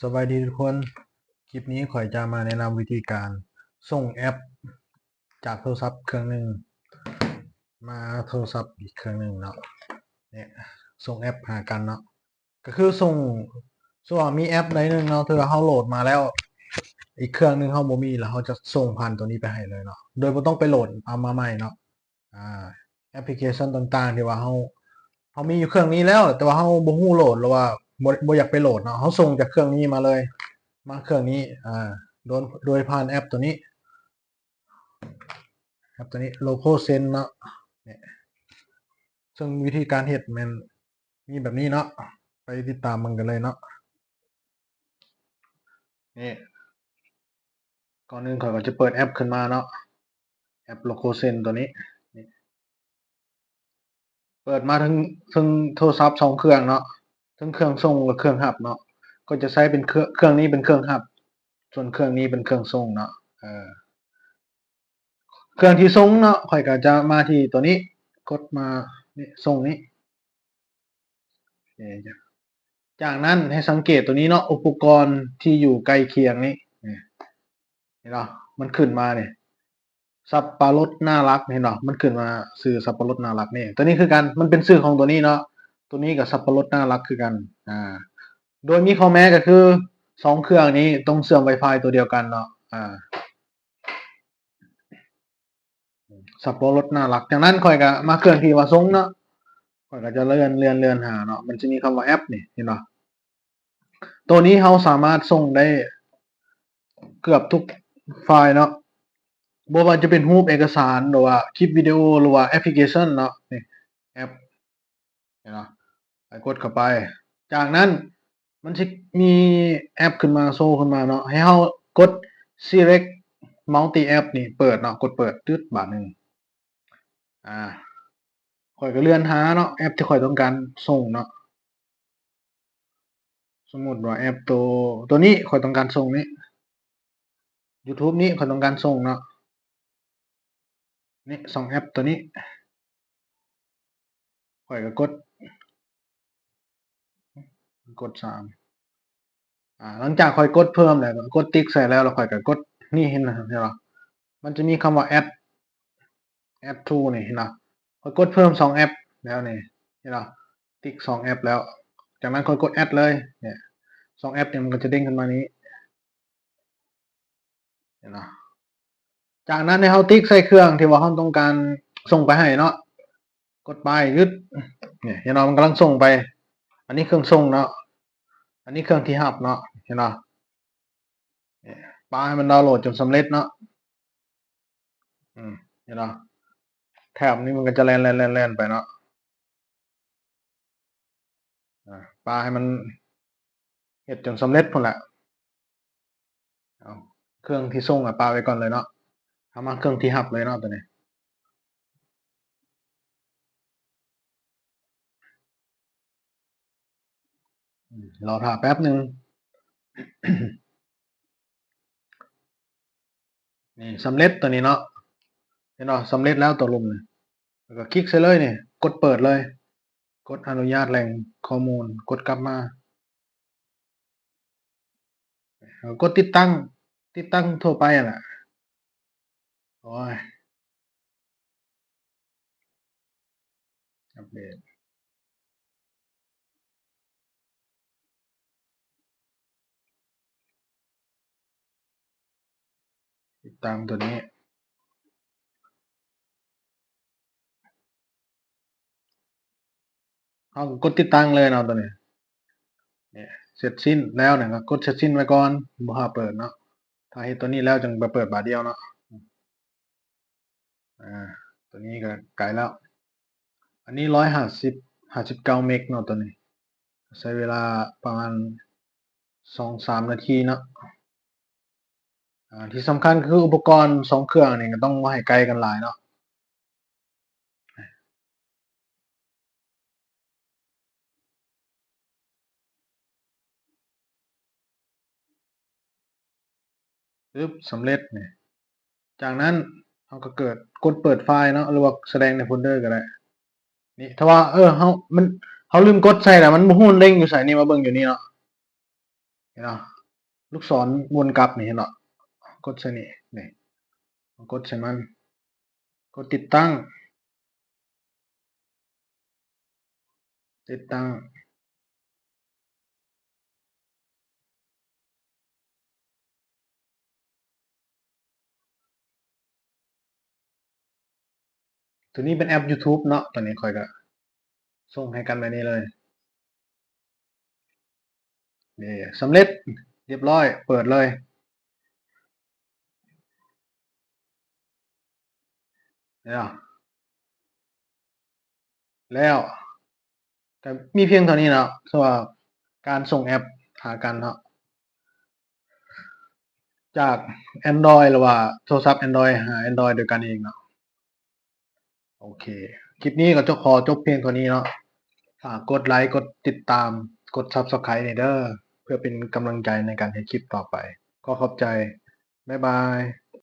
ສະບາຍດີທຸກຄົນ, ຄລິບນີ້ຂ້ອຍຈະມາແນະນຳວິທີການສົ່ງແອັບຈາກໂທລະສັບເຄື່ອງໜຶ່ງມາໂທລະສັບອີກເຄື່ອງໜຶ່ງເນາະ. ນີ້ ສົ່ງແອັບຫາກັນເນາະ, ກໍຄືສົ່ງ ສົມມຸດວ່າມີແອັບໃດໜຶ່ງເນາະ ທີ່ວ່າເຮົາໂຫຼດມາແລ້ວ ອີກເຄື່ອງໜຶ່ງເຮົາບໍ່ມີ ແລ້ວເຮົາຈະສົ່ງຜ່ານໂຕນີ້ໄປໃຫ້ເລີຍເນາະ ໂດຍບໍ່ຕ້ອງໄປໂຫຼດເອົາມາໃໝ່ເນາະ. ອ່າ ແອັບພລິເຄຊັນຕ່າງໆ ທີ່ວ່າເຮົາ ເຮົາມີຢູ່ເຄື່ອງນີ້ແລ້ວ ແຕ່ວ່າເຮົາບໍ່ຮູ້ໂຫຼດ ຫຼືວ່າບໍ່ ບໍ່ຢາກໄປໂຫຼດເນາະ, ເຮົາສົ່ງຈາກເຄື່ອງນີ້ມາເລີຍ ມາເຄື່ອງນີ້ ອ່າ ໂດຍ ໂດຍຜ່ານແອັບໂຕນີ້ ແອັບໂຕນີ້ ໂລໂກເຊັນເນາະ. ນີ້ ເຊິ່ງວິທີການເຮັດແມ່ນມີແບບນີ້ເນາະ, ໄປຕິດຕາມເບິ່ງກັນເລີຍເນາະ. ນີ້ ກ່ອນອື່ນຂ້ອຍກໍຈະເປີດແອັບຂຶ້ນມາເນາະ, ແອັບໂລໂກເຊັນໂຕນີ້ ນີ້ ເປີດມາເທິງ ເທິງໂທລະສັບສອງເຄື່ອງເນາະ, ເທິງເຄື່ອງສົ່ງ ແລະ ເຄື່ອງຮັບເນາະ, ກໍຈະໃຊ້ເປັນເຄື່ອງ ເຄື່ອງນີ້ເປັນເຄື່ອງຮັບ ສ່ວນເຄື່ອງນີ້ເປັນເຄື່ອງສົ່ງເນາະ. ເອີ ເຄື່ອງທີ່ສົ່ງເນາະ ຂ້ອຍກໍຈະມາທີ່ໂຕນີ້ ກົດມານີ້ ສົ່ງນີ້. ໂອເຄ ຈາກນັ້ນໃຫ້ສັງເກດໂຕນີ້ເນາະ ອຸປະກອນທີ່ຢູ່ໃກ້ຄຽງນີ້ ນີ້ ເຫັນບໍ່ ມັນຂຶ້ນມານີ້ ສັບປະລົດໜ້າລັກ ເຫັນບໍ່ ມັນຂຶ້ນມາຊື່ສັບປະລົດໜ້າລັກນີ້. ໂຕນີ້ຄືກັນ ມັນເປັນຊື່ຂອງໂຕນີ້ເນາະ, ໂຕນີ້ກໍສັບປະລົດໜ້າລັກຄືກັນ. ອ່າ ໂດຍມີຂໍ້ແມ້ກໍຄືສອງເຄື່ອງນີ້ຕ້ອງເຊື່ອມໄວຟາຍໂຕດຽວກັນເນາະ. ອ່າ ສັບປະລົດໜ້າລັກ. ຈາກນັ້ນຂ້ອຍກໍມາເຄື່ອງທີ່ວ່າສົ່ງເນາະ, ຂ້ອຍກໍຈະເລື່ອນ ເລື່ອນ ເລື່ອນຫາເນາະ, ມັນຈະມີຄຳວ່າແອັບນີ້ ເຫັນບໍ່? ໂຕນີ້ເຮົາສາມາດສົ່ງໄດ້ເກືອບທຸກໄຟລ໌ເນາະ, ບໍ່ວ່າຈະເປັນຮູບເອກະສານ ຫຼືວ່າຄລິບວິດີໂອ ຫຼືວ່າແອັບພລິເຄຊັນເນາະ. ນີ້ ແອັບ ເຫັນບໍ່? ໃຫ້ກົດເຂົ້າໄປ. ຈາກນັ້ນມັນຊິມີແອັບຂຶ້ນມາ ໂຊຂຶ້ນມາເນາະ, ໃຫ້ເຮົາກົດ Select Multi App ນີ້ ເປີດເນາະ, ກົດເປີດ ຕຶດ ບາດໜຶ່ງ. ອ່າ ຂ້ອຍກໍເລື່ອນຫາເນາະ ແອັບທີ່ຂ້ອຍຕ້ອງການສົ່ງເນາະ. ສົມມຸດວ່າແອັບໂຕ ໂຕນີ້ຂ້ອຍຕ້ອງການສົ່ງນີ້ YouTube ນີ້ຂ້ອຍຕ້ອງການສົ່ງເນາະ. ນີ້ສອງແອັບໂຕນີ້ ຂ້ອຍກໍກົດ ກົດສາມ. ອ່າ ຫຼັງຈາກຂ້ອຍກົດເພີ່ມແລ້ວ ກົດຕິກໃສ່ແລ້ວ ແລ້ວຂ້ອຍກໍກົດນີ້ ເຫັນ ເຫັນບໍ່? ມັນຈະມີຄຳວ່າ Add Add to ນີ້ ເຫັນບໍ່? ຂ້ອຍກົດເພີ່ມສອງແອັບແລ້ວນີ້ ເຫັນບໍ່? ຕິກສອງແອັບແລ້ວ. ຈາກນັ້ນຂ້ອຍກົດ Add ເລີຍ ນີ້ ສອງແອັບນີ້ມັນກໍຈະເດ້ງຂຶ້ນມານີ້ ເຫັນບໍ່? ຈາກນັ້ນໃຫ້ເຮົາຕິກໃສ່ເຄື່ອງທີ່ວ່າເຮົາຕ້ອງການສົ່ງໄປໃຫ້ເນາະ, ກົດໄປ ຢຸດ. ນີ້ ເຫັນບໍ່? ມັນກຳລັງສົ່ງໄປ. ອັນນີ້ເຄື່ອງສົ່ງເນາະ, ອັນນີ້ເຄື່ອງທີ່ຮັບເນາະ. ເຫັນບໍ່? ນີ້ ປາໃຫ້ມັນດາວໂຫຼດຈົນສຳເລັດເນາະ. ອືມ ເຫັນບໍ່? ແຖບນີ້ມັນກໍຈະແລ່ນໆໆໄປເນາະ. ອ່າ ປາໃຫ້ມັນເຮັດຈົນສຳເລັດພຸ້ນແຫຼະ. ເອົາເຄື່ອງທີ່ສົ່ງອະປະໄວ້ກ່ອນເລີຍເນາະ. ເຮົາມາເຄື່ອງທີ່ຮັບເລີຍເນາະ ໂຕນີ້. ອືມ ລໍຖ້າແປັບໜຶ່ງ. ນີ້ ສຳເລັດໂຕນີ້ເນາະ. ເຫັນບໍ່? ສຳເລັດແລ້ວໂຕລຸ່ມນີ້. ແລ້ວກໍຄລິກໃສ່ເລີຍນີ້, ກົດເປີດເລີຍ, ກົດອະນຸຍາດແຫຼ່ງຂໍ້ມູນ, ກົດກັບມາ, ແລ້ວກົດຕິດຕັ້ງ, ຕິດຕັ້ງທົ່ວໄປຫັ້ນແຫຼະ. ໂອ້ຍ ອັບເດດ. ຕິດຕັ້ງໂຕນີ້ ເຮົາກໍກົດຕິດຕັ້ງເລີຍເນາະ ໂຕນີ້. ນີ້ ເສັດສິ້ນແລ້ວນະ ກໍກົດເສັດສິ້ນໄວ້ກ່ອນ, ບໍ່ຫາເປີດເນາະ. ຖ້າເຮັດໂຕນີ້ແລ້ວຈຶ່ງໄປເປີດບາດດຽວເນາະ. ອ່າ ໂຕນີ້ກໍໄກແລ້ວ. ອັນນີ້ຮ້ອຍຫ້າສິບ ຫ້າສິບເກົ້າເມັກເນາະ ໂຕນີ້. ໃຊ້ເວລາປະມານສອງສາມນາທີເນາະ. ອ່າ ທີ່ສຳຄັນຄືອຸປະກອນສອງເຄື່ອງນີ້ກໍຕ້ອງບໍ່ໃຫ້ໃກ້ກັນຫຼາຍເນາະ. ປຶບ ສຳເລັດນີ້. ຈາກນັ້ນເຮົາກໍເກີດ ກົດເປີດໄຟລ໌ເນາະ ຫຼືວ່າສະແດງໃນໂຟນເດີກໍໄດ້. ນີ້ ຖ້າວ່າ ເອີ ເຮົາ ມັນ ເຮົາລືມກົດໃສ່ແລ້ວ ມັນບໍ່ຮູ້ເລັ່ງຢູ່ໃສ. ນີ້ ມາເບິ່ງຢູ່ນີ້ເນາະ. ເຫັນບໍ່? ລູກສອນວົນກັບນີ້ເຫັນເນາະ ກົດໃສ່ນີ້ ນີ້ ກົດໃສ່ມັນ ກົດຕິດຕັ້ງ ຕິດຕັ້ງ. ໂຕນີ້ເປັນແອັບ YouTube ເນາະ ຕອນນີ້ຂ້ອຍກະສົ່ງໃຫ້ກັນແບບນີ້ເລີຍ. ນີ້ ສຳເລັດ ຮຽບຮ້ອຍ ເປີດເລີຍ. ແລ້ວ ແລ້ວກະມີພຽງເທົ່ານີ້ເນາະ ສຳລັບການສົ່ງແອັບຫາກັນເນາະ ຈາກ Android ຫຼືວ່າໂທລະສັບ Android ຫາ Android ດ້ວຍກັນເອງເນາະ. ໂອເຄ ຄລິບນີ້ກໍຈະຂໍຈົບພຽງເທົ່ານີ້ເນາະ. ຝາກກົດໄລ ກົດຕິດຕາມ ກົດ Subscribe ແດ່ເດີ ເພື່ອເປັນກຳລັງໃຈໃນການເຮັດຄລິບຕໍ່ໄປ. ຂໍຂອບໃຈ. ບາຍບາຍ.